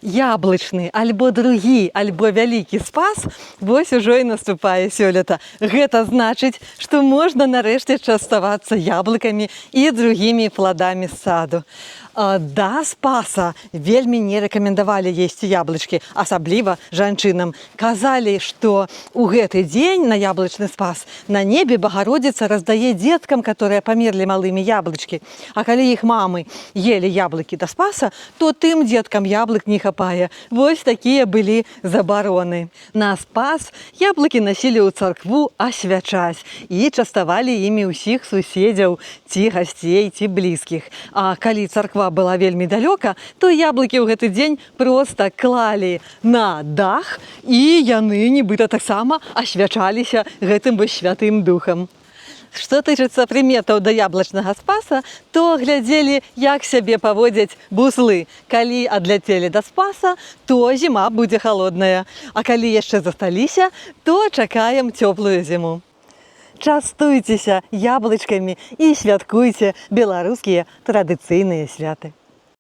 Яблычны, альбо другі, альбо вялікі Спас вось ужо і наступае сёлета. Гэта значыць, што можна нарэшце частавацца яблыкамі і другімі пладамі з саду. Да Спаса вельмі не рэкамендавалі есці яблычкі, асабліва жанчынам. Казалі, што ў гэты дзень, на яблычны Спас, на небе Багародзіца раздае дзеткам, которые памерлі малымі, яблычкі. А калі іх мамы ели яблыкі да Спаса, то тым дзеткам яблык не хапае. Вось такія былі забароны. На Спас яблыкі насілі ў царкву асвячаць і частавалі імі ўсіх суседзяў, ці гасцей, ці блізкіх. А калі царква была вельмі далёка, то яблыкі ў гэты дзень проста клалі на дах, і яны нібыта таксама асвячаліся гэтым вось святым духам. Што тычыцца прыметаў да яблычнага Спаса, то глядзелі, як сябе паводзяць буслы. Калі адляцелі да Спаса, то зіма будзе халодная. А калі яшчэ засталіся, то чакаем цёплую зіму. Частуйцеся яблычкамі і святкуйце беларускія традыцыйныя святы.